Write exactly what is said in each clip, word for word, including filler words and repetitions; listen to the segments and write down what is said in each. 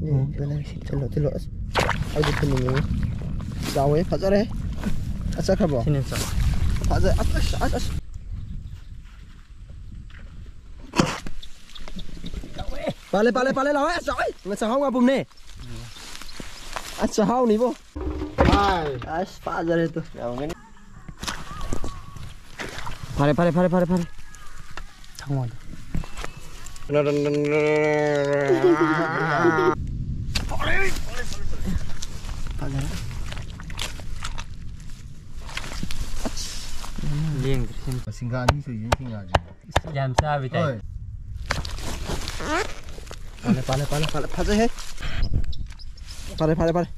ꯎꯝ, ꯑꯗꯨꯅ ꯁꯤ ꯊꯤꯜꯂꯣ, ꯊꯤꯜꯂꯣ꯫ ꯑꯁ, ꯑꯩꯗꯤ ꯊꯤꯜꯂꯤꯅꯦ꯫ ꯆꯥꯎꯋꯦ, ꯐꯖꯔꯦ꯫ ꯑꯁ, ꯆꯠꯈ꯭ꯔꯕꯣ? ꯁꯤꯅ ꯆꯥꯎ꯫ ꯐꯖ-, ꯑꯁ, ꯑꯁ, ꯑꯁ, ꯑꯁ꯫ ꯄꯥꯜꯂꯦ, ꯄꯥꯜꯂꯦ, ꯄꯥꯜꯂꯦ, ꯂꯥꯎꯋꯦ꯫ ꯑꯁ, ꯆꯥꯎꯋꯦ꯫ ꯉꯁꯥꯏ ꯆꯥꯛꯍꯥꯎ ꯉꯥꯄꯨꯝꯅꯦ꯫ ꯑꯁ, ꯆꯥꯛꯍꯥꯎꯅꯤꯕꯣ꯫ ꯑꯁ, ꯐꯥꯖꯔꯦ ꯇꯨ꯫ ꯌꯥꯝꯒꯅꯤ꯫ ꯐꯥꯔꯦ, ꯐꯥꯔꯦ, ꯐꯥꯔꯦ, ꯐꯥꯔꯦ, ꯐꯥꯔꯦ꯫ ꯊꯪꯉꯣꯗ꯫ ꯐꯥꯖꯔꯦ꯫ ꯂꯦꯡꯗ꯭ꯔꯦ ꯁꯤꯃ꯫ ꯁꯤꯡꯒꯥ ꯑꯅꯤ ꯁꯨꯏꯁꯦ, ꯁꯤꯡꯒꯥꯁꯦ꯫ ꯌꯥꯝ ꯆꯥꯕꯤ ꯇꯥꯏ꯫ ꯍꯣꯏ꯫ ꯄꯥꯜꯂꯦ, ꯄꯥꯜꯂꯦ, ꯄꯥꯜꯂꯦ, ꯄꯥꯜꯂꯦ꯫ ꯐꯖꯩꯍꯦ꯫ ꯐꯔꯦ, ꯐꯔꯦ, ꯐꯔꯦ꯫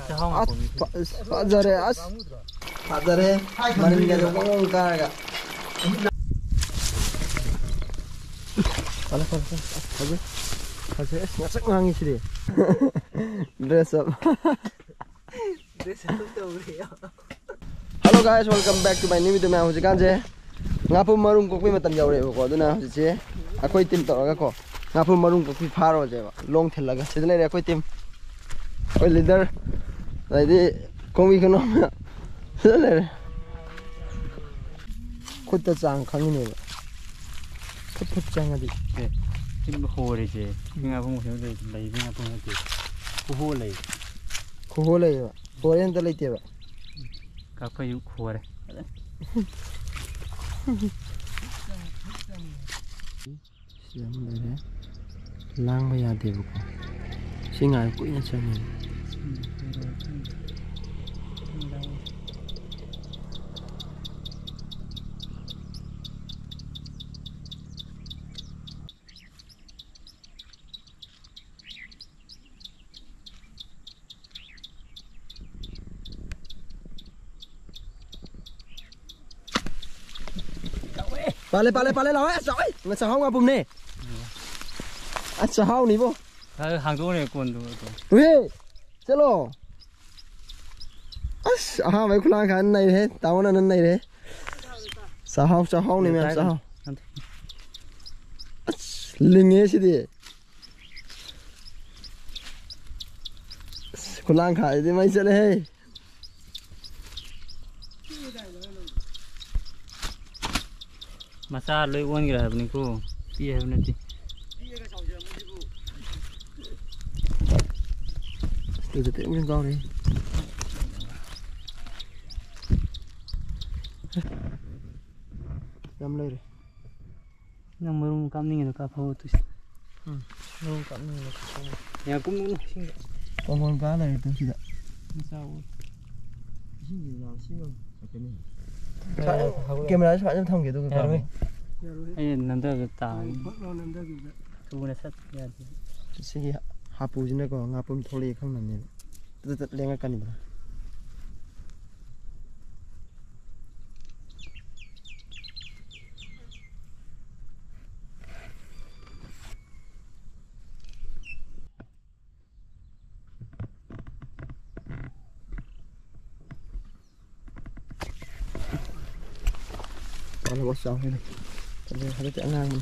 ꯆꯥꯛꯍꯥꯎ ꯑꯁ, ꯉꯥꯄꯨꯝ꯫ ꯐ-, ꯑꯁ, ꯐꯖꯔꯦ, ꯑꯁ꯫ ꯐꯖꯔꯦ꯫ ꯃꯅꯤꯡꯒꯁꯦ ꯋꯥꯡ ꯋꯥꯡ ꯀꯥꯔꯒ꯫ ꯐꯔꯦ, ꯐꯔꯦ, ꯐꯔꯦ꯫ ꯑꯁ, ꯐꯖꯩ꯫ ꯐꯖꯩ꯫ ꯑꯁ, ꯉꯥꯛꯁꯛ ꯉꯥꯡꯉꯤ ꯁꯤꯗꯤ꯫ Dress up꯫ Hello guys, welcome back to my new video. ꯃꯌꯥꯝ, ꯍꯧꯖꯤꯛꯀꯥꯟꯁꯦ ꯉꯥꯄꯨꯝ ꯃꯔꯨꯝ ꯀꯣꯛꯄꯤ ꯃꯇꯝ ꯌꯧꯔꯛꯑꯦꯕꯀꯣ, ꯑꯗꯨꯅ ꯍꯧꯖꯤꯛꯁꯦ ꯑꯩꯈꯣꯏ ꯇꯤꯝ ꯇꯧꯔꯒꯀꯣ ꯉꯥꯄꯨꯝ ꯃꯔꯨꯝ ꯀꯣꯛꯄꯤ ꯐꯥꯔꯨꯔꯁꯦꯕ꯫ ꯂꯣꯡ ꯊꯤꯜꯂꯒ ꯁꯤꯗ ꯂꯩꯔꯦ ꯑꯩꯈꯣꯏ ꯇꯤꯝ, ꯑꯩꯈꯣꯏ ꯂꯤꯗꯔ, ꯑꯗꯩꯗꯤ ꯀꯣꯡꯕꯤ ꯈꯨꯅꯣ ꯃꯌꯥꯝ ꯁꯤꯗ ꯂꯩꯔꯦ꯫ ꯈꯨꯠꯇ ꯆꯥꯡ ꯈꯪꯉꯤꯅꯦꯕ, ꯈꯨꯠ ꯈꯨꯠ ꯆꯪꯉꯗꯤ꯫ ꯑꯦ, ꯁꯤ ꯍꯣꯔꯤꯁꯦ꯫ ꯁꯤ ꯉꯥꯄꯨꯝ ꯀꯩꯅꯣ ꯂꯩ, ꯂꯩꯕ ꯉꯥꯄꯨꯝ ꯅꯠꯇꯦ꯫ ꯈꯨꯍꯣ ꯂꯩ꯫ ꯈꯨꯍꯣ ꯂꯩꯌꯦꯕ꯫ ꯍꯣꯔꯦꯟ ꯑꯝꯇ ꯂꯩꯇꯦꯕ꯫ ꯀꯛꯄꯩꯁꯨ ꯈꯣꯔꯦ꯫ ꯁꯤꯗ ꯑꯃ ꯂꯩꯔꯦ꯫ ꯂꯥꯡꯕ ꯌꯥꯗꯦꯕꯀꯣ꯫ ꯁꯤ ꯉꯥꯏ ꯀꯨꯏꯅ ꯆꯪꯉꯦ꯫ ꯄꯥꯜꯂꯦ, ꯄꯥꯜꯂꯦ, ꯄꯥꯜꯂꯦ, ꯂꯥꯎꯋꯦ꯫ ꯑꯁ, ꯆꯥꯎꯋꯦ꯫ ꯉꯁꯥꯏ ꯆꯥꯛꯍꯥꯎ ꯉꯥꯄꯨꯝꯅꯦ꯫ ꯑꯁ, ꯆꯥꯛꯍꯥꯎꯅꯤꯕꯣ꯫ ꯍꯥꯡꯗꯣꯛꯑꯅꯦ ꯀꯣꯟꯗꯣ ꯑꯗꯣ꯫ ꯎꯍꯦ! ꯆꯠꯂꯣ꯫ ꯑꯁ, ꯑꯍꯥꯟꯕꯩ ꯈꯨꯂꯥꯡ ꯈꯥꯟ ꯅꯩꯔꯦꯍꯦ꯫ ꯇꯥꯃꯣꯅ ꯅꯪ ꯅꯩꯔꯦ꯫ ꯆꯥꯛꯍꯥꯎ, ꯆꯥꯛꯍꯥꯎꯅꯦ ꯃꯌꯥꯝ, ꯆꯥꯛꯍꯥꯎ꯫ ꯑꯁ, ꯂꯤꯡꯉꯦ ꯁꯤꯗꯤ꯫ ꯈꯨꯂꯥꯡ ꯈꯥꯏꯗꯤ ꯃꯩ ꯆꯠꯂꯦꯍꯦ꯫ ꯃꯆꯥ ꯂꯣꯏ ꯑꯣꯟꯈ꯭ꯔꯦ ꯍꯥꯏꯕꯅꯤꯀꯣ, ꯄꯤ ꯍꯥꯏꯕ ꯅꯠꯇꯦ꯫ ꯑꯗꯨꯗ ꯇꯦꯛ ꯇꯦꯛ ꯀꯥꯎꯔꯦ꯫ ꯌꯥꯝ ꯂꯩꯔꯦ꯫ ꯅꯪ ꯃꯔꯨꯝ ꯀꯥꯞꯅꯤꯡꯉꯤꯗꯣ ꯀꯥꯞꯍꯧ ꯇꯨꯁꯤ꯫ ꯎꯝ, ꯃꯔꯨꯝ ꯀꯥꯞꯅꯤꯡꯉꯤꯗꯣ ꯀꯥꯞꯍꯧ꯫ ꯌꯥꯝ ꯀꯨꯝꯒꯅꯨ ꯏꯁꯤꯡꯗ꯫ ꯄꯥꯡꯒꯣꯟ ꯀꯥ ꯂꯩꯔꯦ ꯇꯨꯁꯤꯗ꯫ ꯃꯆꯥ ꯑꯣꯏ꯫ ꯏꯁꯤꯡꯁꯤ ꯌꯥꯝ ꯁꯤꯃ ꯀꯩꯅꯣ꯫ ꯀꯦꯃꯦꯔꯥꯁꯦ ꯁꯨꯃꯥꯏꯅ ꯑꯗꯨꯝ ꯊꯝꯒꯦ, ꯑꯗꯨꯒ ꯌꯥꯔꯣꯏ꯫ ꯀꯥꯞꯄꯣ꯫ ꯑꯩ ꯅꯝꯊꯕꯗ ꯇꯥꯔꯅꯤ꯫ ꯕꯛ ꯂꯥꯎ ꯅꯝꯊꯈꯤꯕꯗ꯫ ꯊꯨꯅ ꯆꯠ ꯌꯥꯗꯦ꯫ ꯁꯤꯒꯤ ꯍꯥꯄꯨꯁꯤꯅꯀꯣ ꯉꯥꯄ꯭ꯔꯨꯝ ꯊꯣꯛꯂꯛꯑꯦ ꯈꯪꯅꯕꯅꯦꯕ꯫ ꯇꯠ ꯇꯠ ꯂꯦꯡꯉꯛꯀꯅꯤꯕ꯫ ꯄꯥꯜꯂꯕ ꯆꯥꯎꯔꯦꯅꯦ꯫ ꯐꯖꯩ, ꯍꯟꯗꯛꯇꯤ ꯑꯉꯥꯡꯕꯅꯤ꯫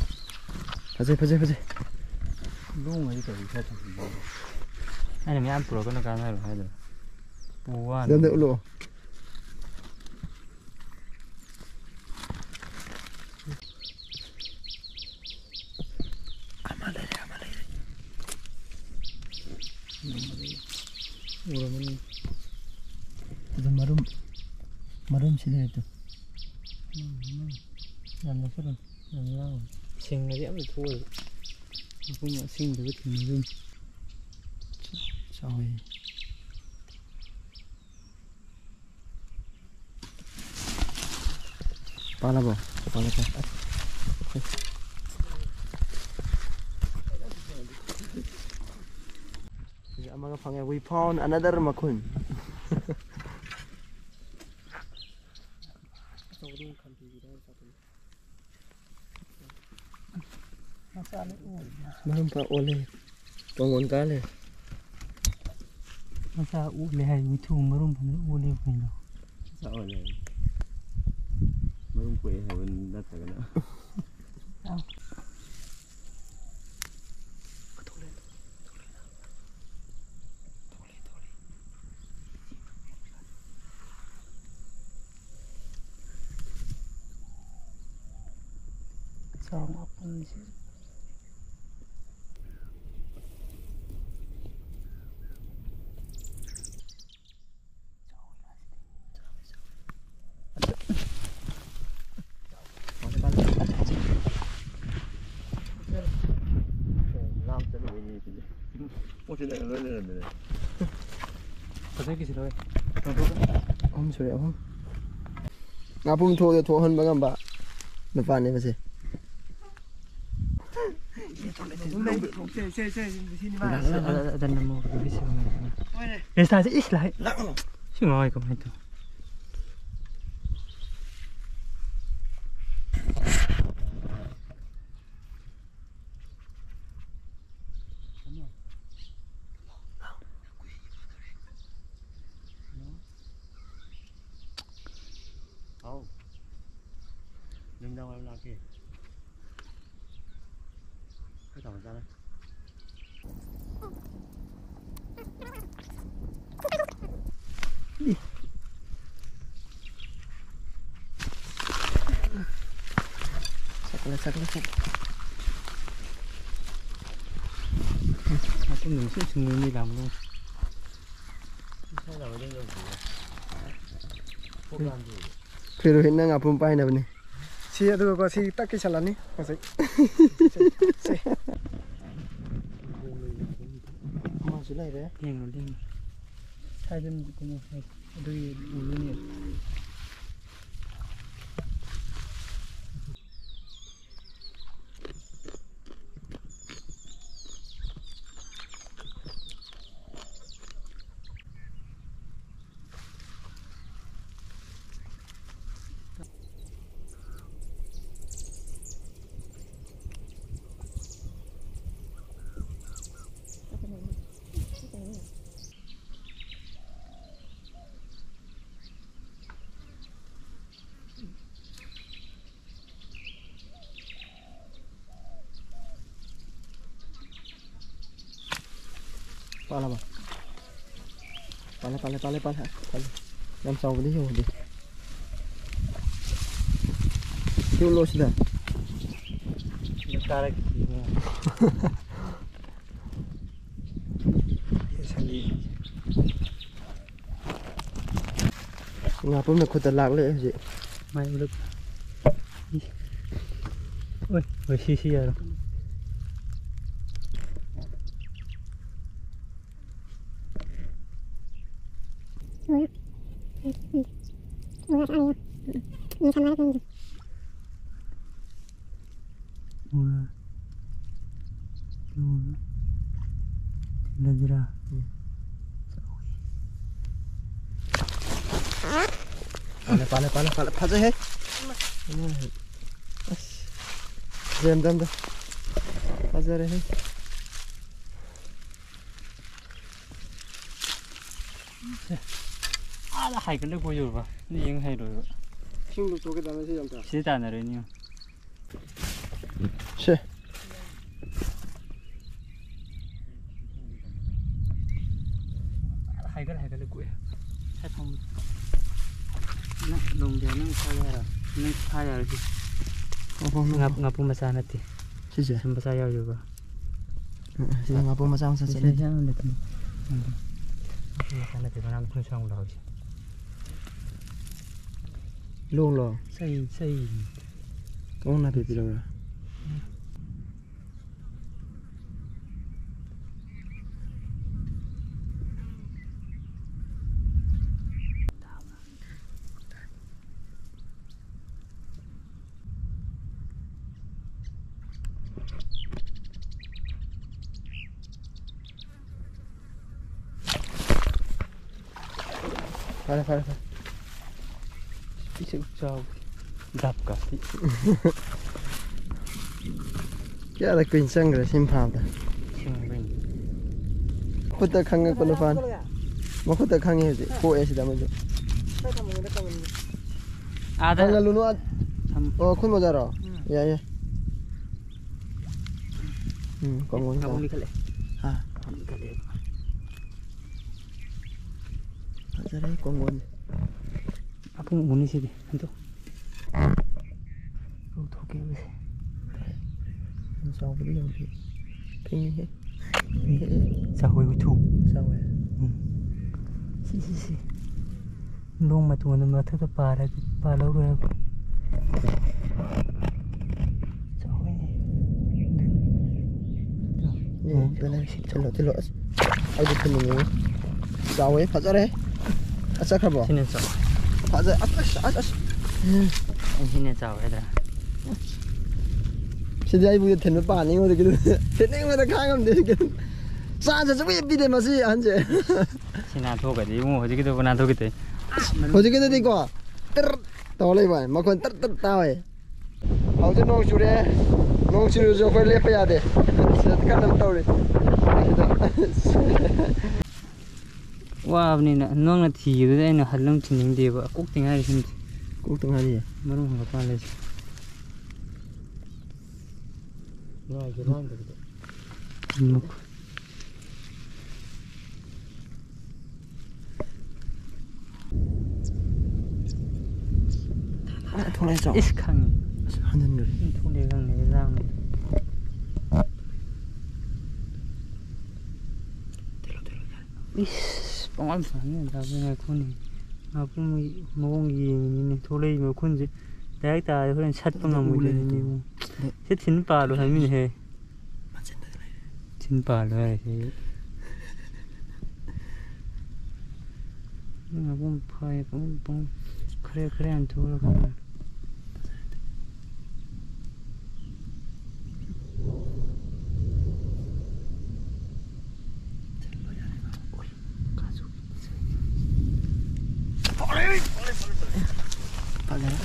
ꯐꯖꯩ, ꯐꯖꯩ, ꯐꯖꯩ꯫ ꯂꯣꯡꯉꯗꯤ ꯀꯔꯤ ꯈꯔ ꯊꯝꯕꯤꯌꯨ? ꯑꯩꯅ ꯃꯌꯥꯝ ꯄꯨꯔꯛꯀꯅꯨ ꯀꯥꯟꯅꯔꯣꯏ ꯍꯥꯏꯗꯣ꯫ ꯄꯨ ꯋꯥꯅꯤ꯫ ꯁꯤꯗ ꯑꯝꯇ ꯎꯠꯂꯛꯑꯣ꯫ ꯑꯃ ꯂꯩꯔꯦ, ꯑꯃ ꯂꯩꯔꯦ꯫ ꯎꯔꯝꯃꯅꯤ꯫ ꯑꯗꯨ ꯃꯔꯨꯝ, ꯃꯔꯨꯝ ꯁꯤ ꯂꯩꯔꯦ ꯇꯨ꯫ ꯌꯥꯝ ꯅꯛꯁꯜꯂꯨ, ꯌꯥꯝ ꯂꯥꯡꯉꯨ꯫ ꯁꯤꯡꯒꯗꯤ ꯑꯝꯇ ꯊꯣꯛꯑꯣꯏꯕ꯫ ꯃꯐꯝ ꯑꯁꯦꯡꯕꯗ ꯊꯦꯡꯅꯗꯣꯏꯅꯤ꯫ ꯆꯥꯎꯋꯦ꯫ ꯄꯥꯜꯂꯕꯣ? ꯄꯥꯜꯂꯦ, ꯄꯥꯜꯂꯦ꯫ ꯑꯁ, ꯑꯩꯈꯣꯏ꯫ ꯁꯤꯗ ꯑꯃꯒ ꯐꯪꯉꯦ꯫ We found another ꯃꯈꯨꯟ꯫ ꯃꯆꯥ ꯂꯣꯏ ꯑꯣꯜꯂꯦ꯫ ꯃꯔꯨꯝ ꯐꯥ ꯑꯣꯜꯂꯦ꯫ ꯄꯥꯡꯒꯣꯟ ꯀꯥ ꯂꯩ꯫ ꯃꯆꯥ ꯑꯣꯜꯂꯦ ꯍꯥꯏ, ꯃꯤꯊꯨ ꯃꯔꯨꯝ ꯐꯖꯅ ꯑꯣꯜꯂꯦ ꯀꯩꯅꯣ꯫ ꯃꯆꯥ ꯑꯣꯜꯂꯦ꯫ ꯃꯔꯨꯝ ꯀꯣꯛꯑꯦ ꯍꯥꯏꯕ ꯅꯠꯇ꯭ꯔꯒꯅ? ꯑꯥ꯫ ꯊꯣꯛꯂꯦ, ꯊꯣꯛꯂꯦ, ꯊꯣꯛꯂꯦ, ꯊꯣꯛꯂꯦ꯫ ꯆꯥꯎꯔ ꯃꯥꯄꯨꯝꯁꯤ꯫ ꯉꯥꯄꯨꯝ ꯊꯣꯛꯑꯦ, ꯊꯣꯛꯍꯟꯕ ꯉꯝꯕ ꯅꯨꯄꯥꯅꯦ ꯃꯁꯦ꯫ ꯍꯥꯎ꯫ ꯅꯨꯃꯤꯗꯥꯡ ꯋꯥꯏꯔꯝ ꯂꯥꯛꯀꯦ꯫ ꯈꯔ ꯇꯧꯔ ꯆꯥꯔꯦ꯫ ꯁꯛꯂꯦ, ꯁꯛꯂꯦ, ꯁꯛꯂꯦ꯫ ꯃꯇꯨꯡꯗ ꯁꯨꯝ ꯁꯨꯝ ꯂꯣꯏ ꯂꯥꯝꯕꯗꯧꯅꯤ꯫ ꯐꯤꯔꯣꯏ ꯅꯪ ꯉꯥꯄ꯭ꯔꯨꯝ ꯄꯥꯏꯅꯕꯅꯤ꯫ ꯁꯤ ꯑꯗꯨꯒꯀꯣ ꯁꯤ ꯇꯛ ꯀꯤꯁꯜꯂꯅꯤ ꯍꯧꯖꯤꯛ꯫ ꯁꯦ, ꯁꯦ꯫ ꯑꯃꯁꯨ ꯂꯩꯔꯦ꯫ ꯌꯦꯡꯉꯣ, ꯌꯦꯡꯉꯣ꯫ ꯁ꯭ꯋꯥꯏꯗ ꯑꯗꯨꯝ ꯀꯩꯅꯣ ꯑꯗꯨꯒꯤ ꯎꯗꯣꯏꯅꯦ꯫ ꯄꯥꯜꯂꯕ? ꯄꯥꯜꯂꯦ, ꯄꯥꯜꯂꯦ, ꯄꯥꯜꯂꯦ, ꯄꯥꯜꯂꯦ, ꯄꯥꯜꯂꯦ꯫ ꯌꯥꯝ ꯆꯥꯎꯕꯗꯤ ꯌꯧꯗꯦ꯫ ꯌꯣꯠꯂꯣ ꯁꯤꯗ꯫ ꯀꯥꯔꯛꯈꯤꯅꯦ꯫ ꯁꯟꯗꯤ꯫ ꯉꯥꯄ꯭ꯔꯨꯝꯅ ꯈꯨꯠꯇ ꯂꯥꯛꯂꯦ ꯍꯧꯖꯤꯛ꯫ ꯃꯥꯏ ꯎꯔꯛ-, ꯏ-, ꯑꯣꯏ, ꯑꯣꯏ, ꯁꯤ, ꯁꯤ ꯌꯥꯔꯣ꯫ ꯎꯔꯦ꯫ ꯎꯔꯦ꯫ ꯊꯤꯜꯂꯁꯤꯔꯥ? ꯎꯝ꯫ ꯄꯥꯜꯂꯦ, ꯄꯥꯜꯂꯦ, ꯄꯥꯜꯂꯦ, ꯄꯥꯜꯂꯦ꯫ ꯐꯖꯩꯍꯦ꯫ ꯑꯁ꯫ ꯁꯦꯝꯗꯝꯗ꯫ ꯐꯖꯔꯦꯍꯦ꯫ ꯁꯦ꯫ ꯑꯥꯗ ꯍꯥꯏꯒꯠꯂ ꯀꯣꯏ ꯌꯧꯔꯕ? ꯅꯪ ꯌꯦꯡ ꯍꯩꯔꯣꯏꯕ꯫ ꯏꯁꯤꯡ ꯂꯨꯞꯊꯣꯛꯀꯦ ꯇꯥꯅ ꯁꯤ ꯌꯥꯝ ꯇꯥ-, ꯁꯤꯗ ꯇꯥꯟꯅꯔꯣꯏꯅꯦ ꯌꯦꯡꯉꯣ꯫ ꯁꯦ꯫ ꯍꯥꯏꯒꯠ, ꯍꯥꯏꯒꯠꯂ ꯀꯣꯛꯑꯦ꯫ ꯁꯥꯏ ꯐꯝ-, ꯅꯪ ꯂꯣꯡꯗꯦ, ꯅꯪ ꯐꯥ ꯌꯥꯔꯣꯏ꯫ ꯅꯪ ꯐꯥ ꯌꯥꯔꯣꯏ ꯁꯤ꯫ ꯑꯣ, ꯍꯣ, ꯍꯣ, ꯉꯥ-, ꯍꯣ꯫ ꯉꯥꯄꯨ ꯃꯆꯥ ꯅꯠꯇꯦ꯫ ꯁꯤꯁꯦ? ꯁꯨꯝ ꯃꯆꯥ ꯌꯥꯎꯔꯤꯕ꯫ ꯎꯝ, ꯁꯤ ꯉꯥꯄꯨ ꯃꯆꯥ ꯃꯆꯥ ꯁꯤ ꯆꯠꯂꯦ꯫ ꯁꯥꯏ ꯌꯥꯝ ꯂꯩꯇꯦ꯫ ꯎꯝ꯫ ꯉꯥꯄꯨ ꯃꯆꯥ ꯅꯠꯇꯦ, ꯃꯅꯥ ꯃꯈꯨꯟ ꯁꯥꯡꯕ ꯂꯥꯎꯔꯤꯁꯦ꯫ ꯂꯣꯡꯂꯣ? ꯆꯩ, ꯆꯩ꯫ ꯀꯃꯣꯟ ꯅꯥꯄꯤ ꯄꯤꯔꯛꯎꯔꯥ? ꯐꯔꯦ, ꯐꯔꯦ, ꯐꯔꯦ꯫ ꯄꯤꯁꯛ ꯆꯥꯎ꯫ ꯗꯞ ꯀꯥꯁꯤ꯫ ꯀꯌꯥꯗ ꯀꯨꯏꯅ ꯆꯪꯈ꯭ꯔꯦ ꯁꯤ ꯐꯥꯕꯗ? ꯁꯤꯡꯕꯩꯅꯤ꯫ ꯈꯨꯠꯇ ꯈꯪꯉꯛꯄ ꯅꯨꯄꯥꯅꯤ꯫ ꯃꯈꯨꯠꯇ ꯈꯪꯉꯤ ꯍꯧꯖꯤꯛ꯫ ꯄꯣꯛꯑꯦ ꯁꯤꯗ ꯑꯃꯁꯨ꯫ ꯑꯥꯗ ꯈꯪꯍꯜꯂꯨꯅꯨ, ꯑꯥ-, ꯊꯝ-, ꯑꯣ, ꯈꯨꯟ ꯃꯣꯖꯥꯔꯣ? ꯎꯝ꯫ ꯌꯥꯏ, ꯌꯥꯏ꯫ ꯎꯝ, ꯀꯣꯡꯒꯣꯟ ꯀꯥꯡꯕꯨ ꯇꯥ-, ꯂꯤꯈꯠꯂꯦ꯫ ꯍꯥ? ꯀꯥꯡꯕꯨ ꯂꯤꯈꯠꯂꯦ꯫ ꯐꯖꯔꯦ ꯀꯣꯡꯒꯣꯟ꯫ ꯃꯄꯨꯡ ꯎꯅꯤ ꯁꯤꯗꯤ꯫ ꯑꯗꯨ ꯂꯧꯊꯣꯛꯀꯦ ꯍꯧꯖꯤꯛ꯫ ꯆꯥꯎꯕꯗꯤ ꯌꯥꯝ ꯄꯤ꯫ ꯐꯤꯡꯉꯤꯍꯦ꯫ ꯆꯥꯎꯋꯦ ꯎꯊꯨ꯫ ꯆꯥꯎꯋꯦ꯫ ꯎꯝ꯫ ꯁꯤ, ꯁꯤ, ꯁꯤ꯫ ꯅꯣꯡ ꯃꯇꯣꯟꯗ ꯃꯊꯛꯇ ꯄꯥꯔꯗꯤ ꯄꯥꯜꯍꯧꯔꯣꯏ ꯍꯥꯏꯕ꯫ ꯆꯥꯎꯋꯦꯅꯦ꯫ ꯑꯦ, ꯑꯣ꯫ ꯀꯩꯅꯣ, ꯊꯤꯜꯂꯣ, ꯊꯤꯜꯂꯣ꯫ ꯑꯁ, ꯑꯩꯗꯤ ꯊꯤꯜꯅꯤꯡꯉꯤ꯫ ꯆꯥꯎꯋꯦ, ꯐꯖꯔꯦ꯫ ꯑꯁ, ꯆꯠꯈ꯭ꯔꯕꯣ? ꯁꯤꯅ ꯆꯥꯎꯋꯦ꯫ ꯐꯖ-, ꯑꯁ, ꯑꯁ, ꯑꯁ, ꯑꯁ꯫ ꯁꯤꯅ ꯆꯥꯎꯋꯦ ꯍꯥꯏꯗ꯭ꯔꯥ? ꯁꯤꯗꯤ ꯑꯩꯕꯨ ꯊꯤꯟꯕ ꯄꯥꯅꯤ, ꯑꯩꯉꯣꯟꯗ ꯀꯩꯅꯣ꯫ ꯊꯤꯟꯅꯤꯡꯕꯗ ꯈꯥꯡ ꯉꯝꯗꯦ, ꯀꯩꯅꯣ꯫ ꯆꯥꯟꯁ ꯑꯁꯨꯛ ꯄꯤꯗꯦ ꯃꯁꯤ ꯑꯍꯟꯁꯦ꯫ ꯁꯤ ꯅꯥꯟꯊꯣꯛꯈ꯭ꯔꯗꯤ ꯏꯕꯨꯡꯉꯣ, ꯍꯧꯖꯤꯛꯀꯤꯗꯨꯕꯨ ꯅꯥꯟꯊꯣꯛꯈꯤꯗꯦ꯫ ꯍꯧꯖꯤꯛꯀꯤꯗꯨꯗꯤꯀꯣ, ꯇꯔ ꯇꯧꯔ ꯂꯩꯕ ꯋꯥꯅꯤ, ꯃꯈꯣꯟ ꯇꯔ ꯇꯔ ꯇꯥꯋꯦ꯫ ꯍꯧꯖꯤꯛ ꯅꯣꯡ ꯆꯨꯔꯦ, ꯅꯣꯡ ꯆꯨꯔꯁꯨ ꯑꯩꯈꯣꯏ ꯂꯦꯞꯄ ꯌꯥꯗꯦ꯫ ꯁꯤꯗ ꯀꯟꯅ ꯑꯃ ꯇꯧꯔꯤ꯫ ꯁꯤꯗ꯫ ꯋꯥꯕꯅꯤꯅ ꯅꯪꯅ ꯊꯤꯈꯤꯕꯗꯨꯗ ꯑꯩꯅ ꯍꯜꯂ ꯑꯃꯨꯛ ꯊꯤꯅꯤꯡꯗꯦꯕ꯫ ꯀꯣꯛꯇ ꯉꯥꯏꯔꯤ ꯁꯤꯃꯗꯤ꯫ ꯀꯣꯛꯇ ꯉꯥꯏꯔꯤꯌꯦ꯫ ꯃꯔꯨꯝ ꯍꯪꯒꯠꯄ ꯂꯩꯁꯦ꯫ ꯂꯥꯏꯒꯤ ꯂꯥꯡꯗꯕꯤꯗ꯫ ꯎꯝ꯫ ꯑ, ꯊꯣꯛꯂꯛꯑꯦ, ꯆꯥꯎ꯫ ꯏꯁ, ꯈꯪꯉꯤ꯫ ꯑꯁ, ꯍꯟꯖꯤꯟꯈ꯭ꯔꯦ꯫ ꯎꯝ, ꯊꯣꯛꯂꯛꯑꯦ, ꯈꯪꯉꯤ, ꯂꯥꯡꯉꯤ꯫ ꯊꯤꯜꯂꯣ, ꯊꯤꯜꯂꯣ, ꯊꯤꯜꯂꯣ꯫ ꯏꯁ, ꯄꯪꯉꯥꯡ ꯉꯥꯡꯉꯤ, ꯇꯥꯕ ꯉꯥꯏꯈꯣꯅꯦ꯫ ꯉꯥꯄ꯭ꯔꯨꯝꯒꯤ ꯃꯑꯣꯡ ꯌꯦꯡꯉꯤꯅꯤꯅꯦ, ꯊꯣꯛꯂꯛꯏ ꯃꯈꯨꯟꯁꯦ꯫ ꯗꯥꯏꯔꯦꯛ ꯇꯥꯔꯗꯤ ꯍꯣꯔꯦꯟ ꯁꯠꯄ ꯑꯗꯨ ꯎ ꯉꯝꯃꯣꯏꯗꯣꯏꯅꯤꯅꯦ꯫ ꯂꯩꯔꯗꯤ꯫ ꯁꯤ ꯊꯤꯟ ꯄꯥꯜꯂꯣ ꯍꯥꯏꯃꯤꯅꯦꯍꯦ꯫ ꯃꯆꯤꯟꯗꯗꯤ ꯂꯩꯔꯦ꯫ ꯊꯤꯟ ꯄꯥꯜꯂꯣ ꯍꯥꯏꯔꯤꯁꯦ꯫ ꯅꯪ ꯑꯄꯨꯝ ꯐꯥꯏ, ꯄꯨꯡ, ꯄꯨꯡ ꯈꯔ, ꯈꯔ ꯌꯥꯝ ꯊꯣꯛꯂꯒ꯫ ꯐꯖꯔꯦ꯫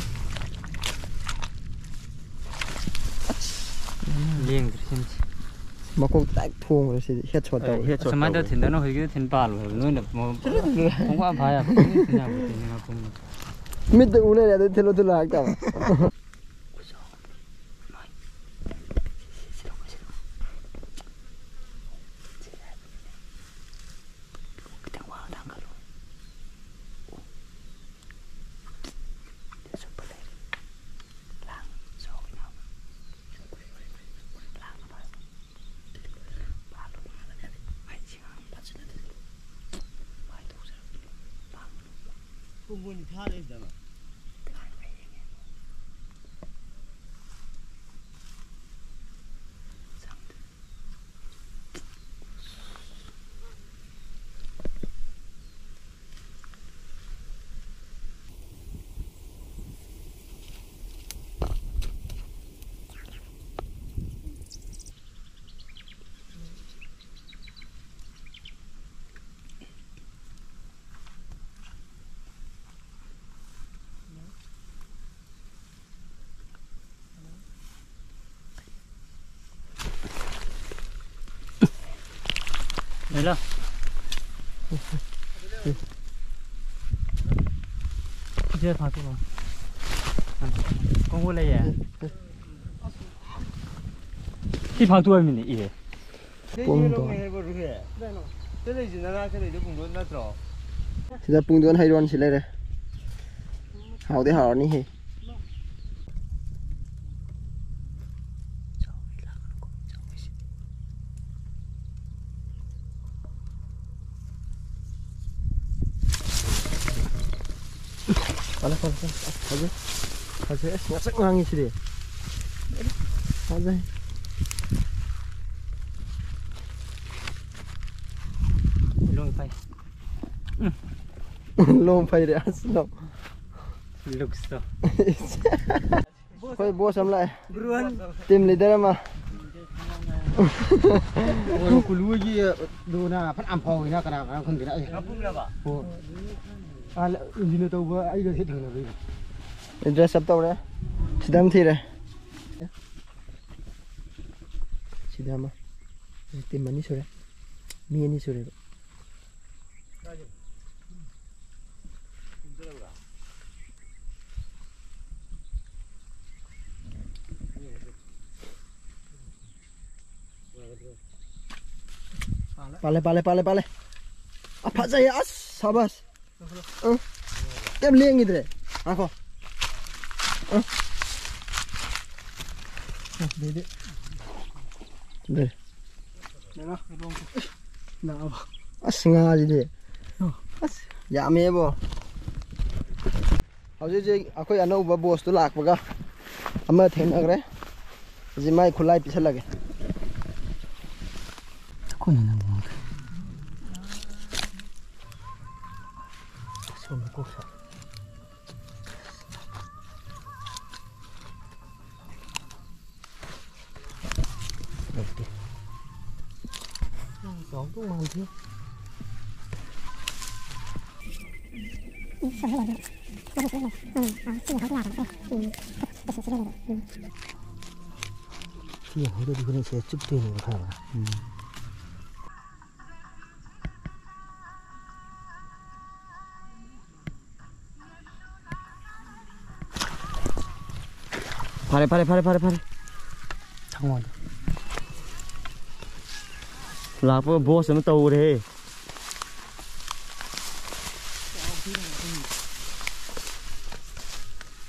ꯂꯦꯡꯗ꯭ꯔꯦ ꯁꯤꯃꯗꯤ꯫ ꯃꯀꯣꯛ ꯇꯥꯏꯛ ꯊꯣꯡꯈ꯭ꯔꯦ ꯁꯤꯗꯤ꯫ ꯍꯦꯠ ꯁꯣꯠ ꯇꯧꯔꯦ꯫ ꯍꯦꯠ ꯁꯣꯠ ꯑꯁꯨꯃꯥꯏꯅ ꯇꯧꯔꯦ꯫ ꯊꯤꯟꯗꯅ ꯍꯧꯖꯤꯛꯀꯤꯗꯣ ꯊꯤꯟ ꯄꯥꯜꯂꯣ ꯍꯥꯏꯕ꯫ ꯅꯣꯏꯅ ꯃ-, ꯄꯨꯡꯐꯥ ꯐꯥ ꯌꯥꯕ꯫ ꯄꯨꯡꯊꯤꯟ ꯊꯤꯟ ꯌꯥꯕ ꯅꯠꯇꯦꯅꯦ ꯉꯥꯄ꯭ꯔꯨꯝꯗꯣ꯫ ꯃꯤꯠꯇ ꯎ ꯂꯩꯔꯦ ꯑꯗꯨ ꯊꯤꯜꯂꯣ ꯊꯤꯜꯂꯣ ꯍꯥꯏꯔꯛꯇꯕ꯫ ꯈꯤꯇꯪ ꯋꯥꯡꯅ ꯊꯥꯡꯒꯠꯂꯣ꯫ ꯑꯣ꯫ ꯁꯤꯗ ꯁꯨꯞꯄ ꯂꯩꯔꯦ꯫ ꯂꯥꯡ ꯆꯥꯎꯋꯤꯅ꯫ Hello. ꯁꯤꯗ ꯊꯥꯡꯇꯣꯛꯑꯣ꯫ ꯀꯣꯡꯒꯣ ꯂꯩꯌꯦ꯫ ꯁꯤ ꯐꯥꯛꯇꯣꯛꯑꯃꯤꯅꯦ, ꯏꯍꯦ꯫ ꯄꯨꯡꯗꯣꯟ꯫ ꯁꯤꯗ ꯂꯩꯁꯤ ꯅꯅꯥꯛꯇ ꯂꯩꯗꯣ ꯄꯨꯡꯗꯣꯟ ꯅꯠꯇ꯭ꯔꯣ? ꯁꯤꯗ ꯄꯨꯡꯗꯣꯟ ꯍꯩꯔꯣꯟꯁꯤ ꯂꯩꯔꯦ꯫ ꯍꯥꯎꯗꯤ ꯍꯥꯎꯔꯅꯤꯍꯦ꯫ ꯐꯖꯩ, ꯐꯖꯩ, ꯐꯖꯩ꯫ ꯑꯁ, ꯐꯖꯩ꯫ ꯐꯖꯩ꯫ ꯑꯁ, ꯉꯁꯛ ꯉꯥꯡꯉꯤ ꯁꯤꯗꯤ꯫ ꯐꯖꯩ꯫ ꯂꯣꯡ ꯐꯥꯏ꯫ ꯂꯣꯡ ꯐꯩꯔꯦ, ꯑꯁ, ꯂꯣꯡ꯫ ꯂꯨꯛꯁꯇꯣ꯫ ꯑꯩꯈꯣꯏ ꯕꯣꯁ ꯑꯃ ꯂꯥꯛꯑꯦ꯫ ꯕ꯭ꯔꯨꯍꯟ꯫ ꯇꯤꯝ ꯂꯤꯗꯔ ꯑꯃ꯫ ꯑꯣ, ꯀꯨꯂꯨꯒꯤ ꯗꯨꯅ ꯐꯅꯌꯥꯝ ꯐꯥꯎꯋꯤꯅ, ꯀꯅꯥ ꯀꯅꯥ ꯈꯪꯗꯦꯅ ꯑꯩ꯫ ꯃꯄꯨꯝꯂꯕ? ꯍꯣꯏ꯫ ꯑꯥ, ꯏꯟꯖꯤꯟꯅ ꯇꯧꯕ ꯑꯩꯒ ꯍꯦꯛ ꯊꯦꯡꯅꯕꯩꯗꯣ꯫ ꯗ꯭ꯔꯦꯁ ꯑꯞ ꯇꯧꯔꯦ꯫ ꯁꯤꯗ ꯑꯃ ꯊꯤꯔꯦ꯫ ꯁꯤꯗ ꯑꯃ꯫ ꯇꯤꯝ ꯑꯅꯤ ꯁꯨꯔꯦ꯫ ꯃꯤ ꯑꯅꯤ ꯁꯨꯔꯦꯕ꯫ ꯄꯥꯜꯂꯦ, ꯄꯥꯜꯂꯦ, ꯄꯥꯜꯂꯦ, ꯄꯥꯜꯂꯦ꯫ ꯑ, ꯐꯖꯩꯌꯦ, ꯑꯁ, ꯁꯥꯕꯥꯁ꯫ ꯑ, ꯀꯩꯝ ꯂꯦꯡꯈꯤꯗ꯭ꯔꯦ꯫ ꯉꯥꯏꯈꯣ꯫ ꯑ꯫ ꯑ, ꯑꯗꯩꯗꯤ꯫ ꯂꯩ꯫ ꯂꯥꯛꯑꯕ꯫ ꯑꯁ, ꯉꯥꯁꯤꯗꯤ꯫ ꯑ꯫ ꯑꯁ, ꯌꯥꯝꯃꯦꯕꯣ꯫ ꯍꯧꯖꯤꯛ ꯍꯧꯖꯤꯛ ꯑꯩꯈꯣꯏ ꯑꯅꯧꯕ ꯕꯣꯁꯇꯨ ꯂꯥꯛꯄꯒ ꯑꯃ ꯊꯦꯡꯅꯈ꯭ꯔꯦ꯫ ꯍꯧꯖꯤꯛ ꯃꯥꯏ ꯈꯨꯠꯂꯥꯏ ꯄꯤꯁꯜꯂꯒꯦ꯫ ꯑꯩꯈꯣꯏꯅ ꯅꯪ ꯁꯣꯝꯗ ꯀꯣꯛ ꯁꯥ꯫ ꯂꯩꯇꯦ꯫ ꯆꯥꯎꯗꯧ ꯃꯥꯟꯗꯦ꯫ ꯁꯤ ꯌꯦꯡꯍꯧꯗ꯭ꯔꯗꯤ ꯍꯣꯔꯦꯟ ꯁꯤꯗ ꯆꯨꯞꯇꯣꯏꯅꯦꯕ ꯈꯔ ꯈꯔ꯫ ꯎꯝ꯫ ꯐꯔꯦ, ꯐꯔꯦ, ꯐꯔꯦ, ꯐꯔꯦ, ꯐꯔꯦ꯫ ꯁꯪꯉꯣꯗ꯫ ꯂꯥꯛꯄꯒ ꯕꯣꯁ ꯑꯃ ꯇꯧꯔꯦꯍꯦ꯫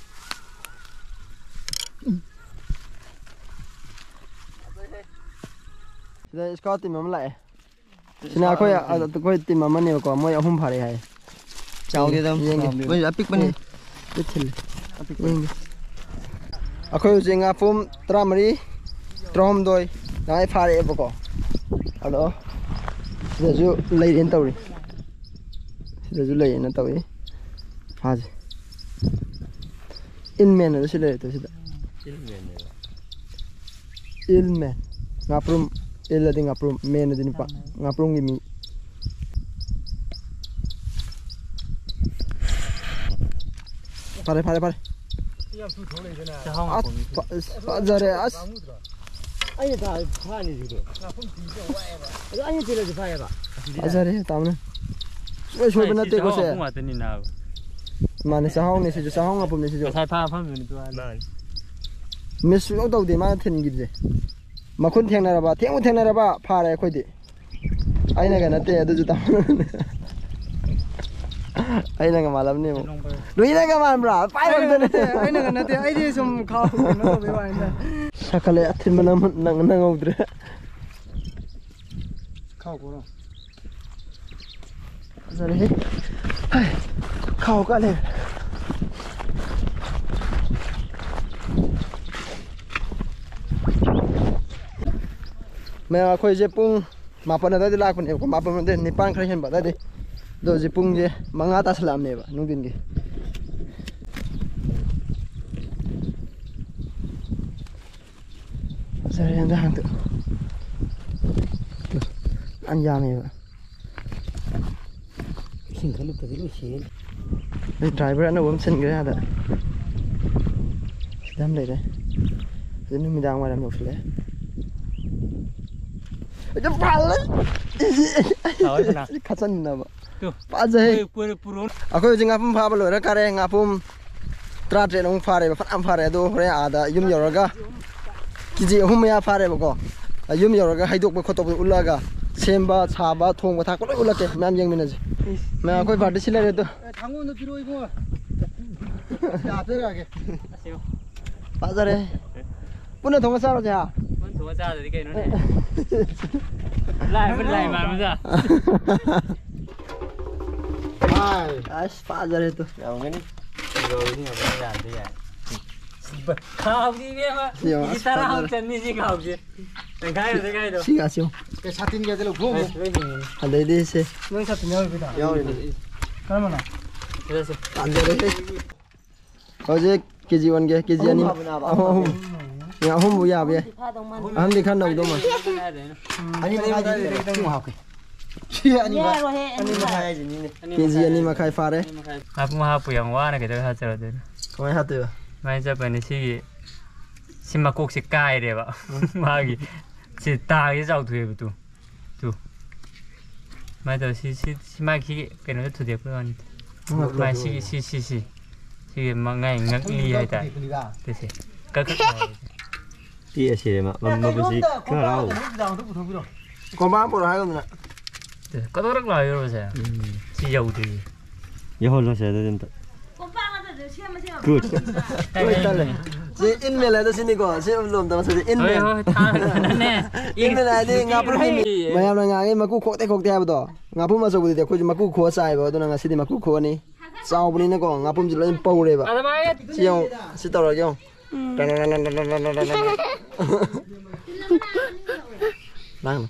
ꯁꯤꯗ ꯁ꯭ꯀꯥꯎꯠ ꯇꯤꯝ ꯑꯃ ꯂꯥꯛꯑꯦ꯫ ꯁꯤꯅ ꯑꯩꯈꯣꯏ, ꯑꯩꯈꯣꯏ ꯇꯤꯝ ꯑꯃꯅꯦꯕꯀꯣ, ꯃꯣꯏ ꯑꯍꯨꯝ ꯐꯥꯔꯦ ꯍꯥꯏ꯫ ꯆꯥꯎꯗꯦꯗ꯫ ꯌꯦꯡꯒꯦ꯫ ꯃꯣꯏ ꯑꯄꯤꯛꯄꯅꯤ꯫ ꯎꯝ꯫ ꯄꯤꯛ ꯊꯤꯜꯂꯤ꯫ ꯑꯄꯤꯛꯄꯅꯤ꯫ ꯌꯦꯡꯒꯦ꯫ ꯑꯩꯈꯣꯏ ꯍꯧꯖꯤꯛ ꯉꯥꯄ꯭ꯔꯨꯝ ꯇꯔꯥꯃꯔꯤ, ꯇꯔꯥꯍꯨꯝꯗꯣꯏ ꯑꯗꯨꯃꯥꯏꯅ ꯐꯥꯔꯛꯑꯦꯕꯀꯣ꯫ ꯑꯗꯣ ꯁꯤꯗꯁꯨ ꯂꯩꯔꯦꯅ ꯇꯧꯔꯤ꯫ ꯁꯤꯗꯁꯨ ꯂꯩꯌꯦꯅ ꯇꯧꯏ꯫ ꯐꯥꯁꯦ꯫ ꯏꯜꯃꯦꯟ ꯑꯗꯨ ꯁꯤ ꯂꯩꯔꯦ ꯁꯤꯗ꯫ ꯏꯜꯃꯦꯟ꯫ ꯉꯥꯄ꯭ꯔꯨꯝ꯫ ꯏꯜ ꯑꯗꯤ ꯉꯥꯄ꯭ꯔꯨꯝ꯫ ꯃꯦꯟ ꯑꯗꯤ ꯅꯨꯄꯥ꯫ ꯉꯥꯄ꯭ꯔꯨꯝꯒꯤ ꯃꯤ꯫ ꯐꯔꯦ, ꯐꯔꯦ, ꯐꯔꯦ꯫ ꯆꯥꯛꯍꯥꯎ ꯑꯁ, ꯉꯥꯄ꯭ꯔꯨꯝ꯫ ꯐ-, ꯑꯁ, ꯐꯖꯔꯦ, ꯑꯁ꯫ ꯑꯩꯅ ꯐꯥ-, ꯐꯥꯅꯤ ꯁꯤꯗꯤ꯫ ꯑꯗꯣ ꯑꯩꯅ ꯊꯤꯜꯂꯁꯨ ꯐꯥꯏꯌꯦꯕ꯫ ꯐꯖꯔꯦ, ꯇꯥꯃꯣꯅ꯫ ꯁꯨꯡꯁꯣꯏ ꯁꯣꯏꯕ ꯁꯤ ꯅꯠꯇꯦꯀꯣ ꯆꯥꯛꯍꯥꯎ ꯁꯦ꯫ ꯉꯥꯄ꯭ꯔꯨꯝ ꯉꯥꯛꯇꯅꯤ ꯅꯥꯕ꯫ ꯃꯥꯅꯦ, ꯆꯥꯛꯍꯥꯎꯅꯦ ꯁꯤꯁꯨ, ꯆꯥꯛꯍꯥꯎ ꯉꯥꯄ꯭ꯔꯨꯝꯅꯦ ꯁꯤꯁꯨ꯫ ꯉꯁꯥꯏ ꯐꯥ ꯐꯝꯃꯤꯅꯤ ꯇꯨ ꯍꯥꯟꯅ꯫ ꯃꯥꯅꯤ꯫ ꯃꯤꯁ ꯁꯨꯡꯇꯧ ꯇꯧꯗꯦ ꯃꯥꯅ ꯊꯤꯟꯈꯤꯕꯁꯦ꯫ ꯃꯈꯨꯟ ꯊꯦꯡꯅꯔꯕ, ꯊꯦꯡꯕꯨ ꯊꯦꯡꯅꯔꯕ ꯐꯥꯔꯦ ꯑꯩꯈꯣꯏꯗꯤ꯫ ꯑꯩꯅꯒ ꯅꯠꯇꯦ ꯑꯗꯨꯁꯨ ꯇꯥꯃꯣꯅꯅꯦ꯫ ꯑꯩꯅꯒ ꯃꯥꯜꯂꯝꯅꯦꯕ꯫ ꯂꯨꯏꯅꯒ ꯃꯥꯟꯕ꯭ꯔꯥ? ꯄꯥꯏꯔꯝꯗꯅꯦ꯫ ꯑꯩꯅꯒ ꯅꯠꯇꯦ, ꯑꯩꯅꯒ ꯅꯠꯇꯦ, ꯑꯩꯗꯤ ꯁꯨꯝ ꯈꯥꯎ ꯀꯩꯅꯣ ꯇꯧꯕꯩ ꯋꯥꯅꯤꯗ꯫ ꯁꯥꯀꯠꯂꯦ, ꯑꯊꯤꯟꯕ ꯅꯪ-, ꯅꯪ-, ꯅꯪꯍꯧꯗ꯭ꯔꯦ꯫ ꯈꯥꯎ ꯀꯣꯔꯣ꯫ ꯐꯖꯔꯦꯍꯦ꯫ ꯍꯥꯏ꯫ ꯈꯥꯎ ꯀꯠꯂꯦ꯫ ꯃꯌꯥꯝ, ꯑꯩꯈꯣꯏꯁꯦ ꯄꯨꯡ ꯃꯥꯄꯟ ꯑꯗꯨꯋꯥꯏꯗ ꯂꯥꯛꯄꯅꯦꯕꯀꯣ, ꯃꯥꯄꯟ ꯑꯗꯨꯋꯥꯏ, ꯅꯤꯄꯥꯟ ꯈꯔ ꯍꯦꯟꯕ ꯑꯗꯨꯋꯥꯏꯗꯩ꯫ ꯑꯗꯣ ꯍꯧꯖꯤꯛ ꯄꯨꯡꯁꯦ ꯃꯉꯥ ꯇꯥꯁꯜꯂꯛꯑꯕꯅꯦꯕ ꯅꯨꯡꯊꯤꯟꯒꯤ꯫ ꯐꯖꯔꯦ ꯍꯟꯗꯛ ꯍꯥꯡꯗꯣ꯫ ꯌꯥꯝ ꯌꯥꯝꯃꯦꯕ꯫ ꯏꯁꯤꯡ ꯈꯜꯂꯨꯕꯗꯗꯤ ꯂꯣꯏ ꯁꯤꯔꯦ꯫ ꯑꯩ ꯗ꯭ꯔꯥꯏꯚꯔ ꯑꯅꯧꯕ ꯑꯃ ꯁꯤꯟꯈ꯭ꯔꯦ ꯑꯥꯗ꯫ ꯁꯤꯗ ꯑꯃ ꯂꯩꯔꯦ꯫ ꯍꯧꯖꯤꯛ ꯅꯨꯃꯤꯗꯥꯡ ꯋꯥꯏꯔꯝ ꯌꯧꯁꯤꯜꯂꯛꯑꯦ꯫ ꯑꯗꯨ ꯄꯥꯜꯂꯦ꯫ ꯇꯥꯎꯋꯦꯗꯅ꯫ ꯈꯠꯆꯟꯅꯕ꯫ ꯇꯨ꯫ ꯐꯖꯩ꯫ ꯄꯨꯔꯦ, ꯄꯨꯔꯦ, ꯄꯨꯔꯣ꯫ ꯑꯩꯈꯣꯏ ꯍꯧꯖꯤꯛ ꯉꯥꯄꯨꯝ ꯐꯥꯕ ꯂꯣꯏꯔ ꯀꯥꯔꯦ꯫ ꯉꯥꯄꯨꯝ ꯇꯔꯥꯇꯔꯦꯠ ꯑꯃꯨꯛ ꯐꯥꯔꯦꯕ, ꯐꯅꯌꯥꯝ ꯐꯥꯔꯦ꯫ ꯑꯗꯣ ꯍꯣꯔꯦꯟ ꯑꯥꯗ ꯌꯨꯝ ꯌꯧꯔꯒ ꯀꯦ ꯖꯤ ꯑꯍꯨꯝ ꯃꯌꯥ ꯐꯥꯔꯦꯕꯀꯣ꯫ ꯌꯨꯝ ꯌꯧꯔꯒ ꯍꯩꯗꯣꯛꯄ ꯈꯣꯠꯇꯣꯛꯄꯗꯣ ꯎꯠꯂꯛꯑꯒ, ꯁꯦꯝꯕ ꯁꯥꯕ ꯊꯣꯡꯕ ꯊꯥꯛꯄ ꯂꯣꯏ ꯎꯠꯂꯛꯀꯦ꯫ ꯃꯌꯥꯝ ꯌꯦꯡꯃꯤꯟꯅꯁꯦ꯫ ꯃꯌꯥꯝ, ꯑꯩꯈꯣꯏ ꯄꯥꯔꯇꯤ ꯁꯤ ꯂꯩꯔꯦ ꯑꯗꯣ꯫ ꯑꯦ, ꯊꯥꯡꯒꯣꯟꯗꯣ ꯄꯤꯔꯛꯑꯣ ꯏꯕꯨꯡꯉꯣ꯫ ꯌꯥ ꯄꯤꯔꯛꯑꯒꯦ꯫ ꯐꯖꯔꯦ꯫ ꯄꯨꯟꯅ ꯊꯣꯡꯉ ꯆꯥꯔꯁꯦ ꯍꯥ꯫ ꯄꯨꯟꯅ ꯊꯣꯡꯉ ꯆꯥꯗ꯭ꯔꯗꯤ ꯀꯩꯅꯣꯅꯦ꯫ ꯂꯥꯏ ꯂꯥꯏ ꯃꯥꯟꯕꯗ꯫ ꯑꯁ, ꯐꯖꯔꯦ ꯇꯨ꯫ ꯌꯥꯎꯒꯅꯤ꯫ ꯌꯥꯎꯒꯅꯤ, ꯌꯥꯎꯒꯅꯤ, ꯌꯥꯗꯦ, ꯌꯥꯏ꯫ ꯈꯥꯎꯗꯤ ꯏꯕꯦꯝꯃ, ꯁꯤ ꯌꯦꯡꯉꯣ, ꯀꯦ ꯖꯤ ꯑꯁ, ꯇꯔꯥꯃꯨꯛ ꯐꯖꯔꯦ꯫ ꯆꯟꯅꯤ ꯁꯤ ꯈꯥꯎꯁꯦ꯫ ꯇꯪꯈꯥꯏ ꯑꯃꯗ ꯀꯥꯏꯗꯣ? ꯁꯤꯒ ꯑꯁꯤ ꯌꯦꯡꯉꯣ꯫ ꯀꯩ ꯁꯥꯇꯤꯟ ꯀꯩꯗ ꯂꯧꯊꯣꯛꯑꯝꯃꯣ꯫ ꯑꯁ, ꯂꯣꯏ ꯍꯤꯡꯉꯤꯅꯦ꯫ ꯑꯗꯩꯗꯤ ꯁꯤ꯫ ꯅꯣꯏ ꯁꯥꯇꯤꯟ ꯌꯥꯎꯔꯤꯕꯗ? ꯌꯥꯎꯔꯤꯕꯗ꯫ ꯀꯔꯝꯕꯅꯣ? ꯁꯤꯗ ꯁꯤ꯫ ꯇꯥꯟꯖꯔꯦꯍꯦ꯫ ꯍꯧꯖꯤꯛ ꯀꯦ ꯖꯤ ꯑꯣꯟꯒꯦ, ꯀꯦ ꯖꯤ ꯑꯅꯤ꯫ ꯑꯍꯨꯝ ꯍꯥꯞꯄ ꯅꯥꯕ ꯑꯍꯨꯝ, ꯑꯍꯨꯝ꯫ ꯑꯍꯨꯝ꯫ ꯌꯥ, ꯑꯍꯨꯝꯕꯨ ꯌꯥꯕ ꯌꯥꯏ꯫ ꯐꯥꯗꯧ ꯃꯥꯟꯗꯦ꯫ ꯑꯍꯟꯗꯤ ꯈꯔ ꯅꯧꯗꯧ ꯃꯥꯜꯂꯦ꯫ ꯑꯅꯤ ꯃꯈꯥꯏꯗꯤ ꯈꯤꯇꯪ ꯍꯥꯞꯀꯦ꯫ ꯁꯤ ꯑꯅꯤ ꯃꯈꯥꯏ꯫ ꯌꯥꯔꯣꯏꯍꯦ, ꯑꯅꯤ ꯑꯅꯤ ꯃꯈꯥꯏ ꯃꯈꯥꯏ꯫ ꯍꯥꯏꯁꯤꯅꯤꯅꯦ꯫ ꯀꯦ ꯖꯤ ꯑꯅꯤ ꯃꯈꯥꯏ ꯐꯥꯔꯦ꯫ ꯉꯥꯄꯨꯝ ꯍꯥꯞꯄꯨ ꯌꯥꯝ ꯋꯥꯅ ꯀꯩꯗꯧ ꯍꯥꯞꯆꯔꯗꯣꯏꯅꯣ? ꯀꯃꯥꯏꯅ ꯍꯥꯞꯇꯣꯏꯕ? ꯁꯨꯃꯥꯏꯅ ꯆꯠꯄꯅꯤ꯫ ꯁꯤꯒꯤ, ꯁꯤ ꯃꯀꯣꯛꯁꯦ ꯀꯥꯏꯔꯦꯕ꯫ ꯎꯝ꯫ ꯃꯥꯒꯤ ꯁꯤ ꯇꯥꯒꯦ ꯆꯥꯎꯊꯣꯛꯑꯦꯕ ꯇꯨ꯫ ꯇꯨ꯫ ꯁꯨꯃꯥꯏꯅ ꯇꯧꯔ ꯁꯤ, ꯁꯤ, ꯁꯤ ꯃꯥꯒꯤ ꯁꯤꯒꯤ ꯀꯩꯅꯣꯗ ꯊꯨꯗꯦꯛꯄꯩ ꯋꯥꯅꯤ꯫ ꯃꯥꯏ ꯁꯤꯒꯤ, ꯁꯤ, ꯁꯤ, ꯁꯤ꯫ ꯁꯤꯒꯤ ꯃꯉꯥꯏ ꯉꯛꯂꯤ ꯍꯥꯏꯇꯥꯔꯦ꯫ ꯁꯤꯁꯦ꯫ ꯀꯛ ꯀꯛ ꯂꯥꯎꯔꯦ꯫ ꯄꯤꯛꯑꯦ ꯁꯤꯔꯦ ꯃꯥ꯫ ꯃ-, ꯃꯕꯨꯛꯁꯤ ꯈꯔ ꯍꯔꯥꯎ꯫ ꯀꯣꯝꯄꯥꯛ ꯄꯨꯔꯛꯑꯣ ꯍꯥꯏꯒꯨꯝꯗꯅ꯫ ꯀꯗꯧꯔꯛ ꯂꯥꯎꯔꯤꯔꯣ ꯁꯦ? ꯎꯝ꯫ ꯁꯤ ꯌꯧꯗ꯭ꯔꯤ꯫ ꯌꯧꯍꯜꯂꯣꯁꯦ ꯑꯗꯨꯗꯤ ꯑꯝꯇ꯫ ꯀꯣꯝꯄꯥꯛ ꯅꯠꯇ꯭ꯔꯁꯨ ꯁꯦꯝꯃ ꯁꯦꯝꯃ ꯒꯨꯗ꯫ ꯍꯣꯏ, ꯇꯜꯂꯦ꯫ ꯁꯤ ꯏꯟꯃꯦꯜ ꯍꯥꯏꯗꯣ ꯁꯤꯅꯤꯀꯣ꯫ ꯁꯤ ꯂꯣꯝꯗ ꯃꯁꯛꯁꯦ ꯍꯣꯏ, ꯏꯟꯃꯦꯜ꯫ ꯍꯣꯏ, ꯊꯥꯡꯅꯅꯦ꯫ ꯏꯟꯃꯦꯜ ꯍꯥꯏꯗꯤ ꯉꯥꯄ꯭ꯔꯨꯝ ꯏꯟꯃꯦꯜ꯫ ꯃꯌꯥꯝꯅ ꯉꯥꯡꯉꯤ ꯃꯀꯨ ꯈꯣꯛꯇꯦ ꯈꯣꯛꯇꯦ ꯍꯥꯏꯕꯗꯣ꯫ ꯉꯥꯄ꯭ꯔꯨꯝ ꯑꯆꯧꯕꯗꯨꯗꯤ ꯑꯩꯈꯣꯏꯁꯨ ꯃꯀꯨ ꯈꯣꯛꯑ ꯆꯥꯏꯕ꯫ ꯑꯗꯨꯅ ꯉꯁꯤꯗꯤ ꯃꯀꯨ ꯈꯣꯛꯑꯅꯤ꯫ ꯆꯥꯎꯕꯅꯤꯅꯀꯣ ꯉꯥꯄ꯭ꯔꯨꯝꯁꯦ ꯂꯣꯏ ꯄꯧꯔꯦꯕ꯫ ꯑꯗꯨꯃꯥꯏꯅ ꯁꯤ ꯌꯦꯡꯉꯣ꯫ ꯁꯤ ꯇꯧꯔꯒꯦ ꯌꯦꯡꯉꯣ꯫ ꯎꯝ꯫ ꯅꯪ꯫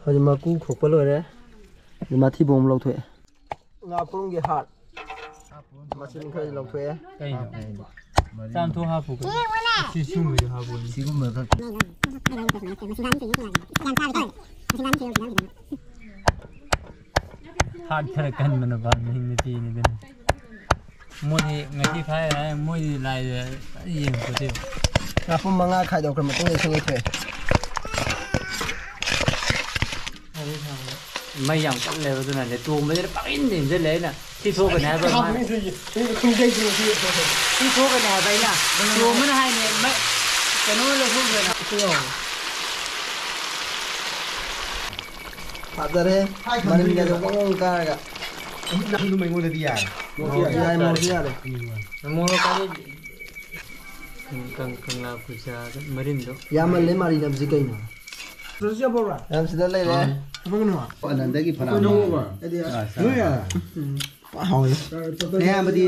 ꯍꯧꯖꯤꯛ ꯃꯀꯨ ꯈꯣꯛꯄ ꯂꯣꯏꯔꯦ꯫ ꯑꯗꯨ ꯃꯊꯤꯕꯣꯡ ꯑꯃ ꯂꯧꯊꯣꯛꯑꯦ꯫ ꯉꯥꯄ꯭ꯔꯨꯝꯒꯤ heart꯫ ꯃꯆꯤꯟ ꯈꯔ ꯂꯧꯊꯣꯛꯑꯦ꯫ ꯀꯩꯅꯣ? ꯆꯥꯝꯊꯣꯛ ꯍꯥꯞꯄꯨ ꯀꯩꯅꯣ? ꯁꯤ ꯁꯨꯝꯕꯁꯨ ꯍꯥꯞꯄꯨ꯫ ꯁꯤꯒꯨꯝꯕ ꯈꯔ꯫ Heart ꯈꯔ ꯀꯟꯕꯅ ꯄꯥꯝꯃꯤ ꯅꯨꯄꯤꯅꯤꯗꯅ꯫ ꯃꯣꯏꯗꯤ ꯉꯁꯤ ꯐꯥꯏ ꯍꯥꯏ, ꯃꯣꯏꯗꯤ ꯂꯥꯏꯗ ꯌꯦꯡꯄꯣꯠꯇꯦꯕ꯫ ꯉꯥꯄꯨꯝ ꯃꯉꯥ ꯈꯥꯏꯗꯣꯛꯈ꯭ꯔ ꯃꯇꯨꯡꯗ ꯏꯁꯤꯡ ꯂꯩꯊꯣꯛꯑꯦ꯫ ꯃꯩ ꯌꯥꯝ ꯀꯜꯂꯦꯕ, ꯑꯗꯨꯅꯅꯦ ꯇꯣꯝꯕꯁꯤꯅ ꯄꯪꯏꯟꯗ ꯏꯟꯁꯤꯜꯂꯦ꯫ ꯑꯩꯅ ꯁꯤ ꯊꯣꯛꯀꯅꯤ ꯍꯥꯏꯕ ꯃꯥꯅ꯫ ꯁꯤ ꯊꯣꯛꯀꯅꯤ ꯍꯥꯏꯕ ꯑꯩꯅ꯫ ꯇꯣꯝꯕꯅ ꯍꯥꯏꯅꯦ, ꯃꯩ ꯀꯩꯅꯣ ꯂꯧꯊꯣꯛꯈ꯭ꯔꯦꯅ꯫ ꯐꯖꯔꯦ꯫ ꯃꯅꯤꯡꯒꯗꯣ ꯄꯪ ꯀꯥꯔꯒ꯫ ꯑꯗꯨꯝ ꯑꯩꯉꯣꯟꯗꯗꯤ ꯌꯥꯔꯦ꯫ ꯌꯥꯏ, ꯃꯣꯔꯣꯛꯁꯨ ꯌꯥꯔꯦ꯫ ꯃꯣꯔꯣꯛ ꯀꯥꯗꯤ ꯀꯪ-, ꯀꯪꯂꯥ ꯄꯨꯖꯥꯗ ꯃꯔꯤꯟꯗꯣ꯫ ꯌꯥꯝꯃꯜꯂꯦ ꯃꯥꯔꯤꯅꯕꯁꯤ ꯀꯩꯅꯣ? ꯌꯥꯝ ꯁꯤꯗ ꯂꯩꯔꯦ꯫ ꯑꯅꯟꯗꯒꯤ ꯐꯅꯥ꯫ ꯍꯥꯎꯋꯦ꯫ ꯑꯌꯥꯝꯕꯗꯤ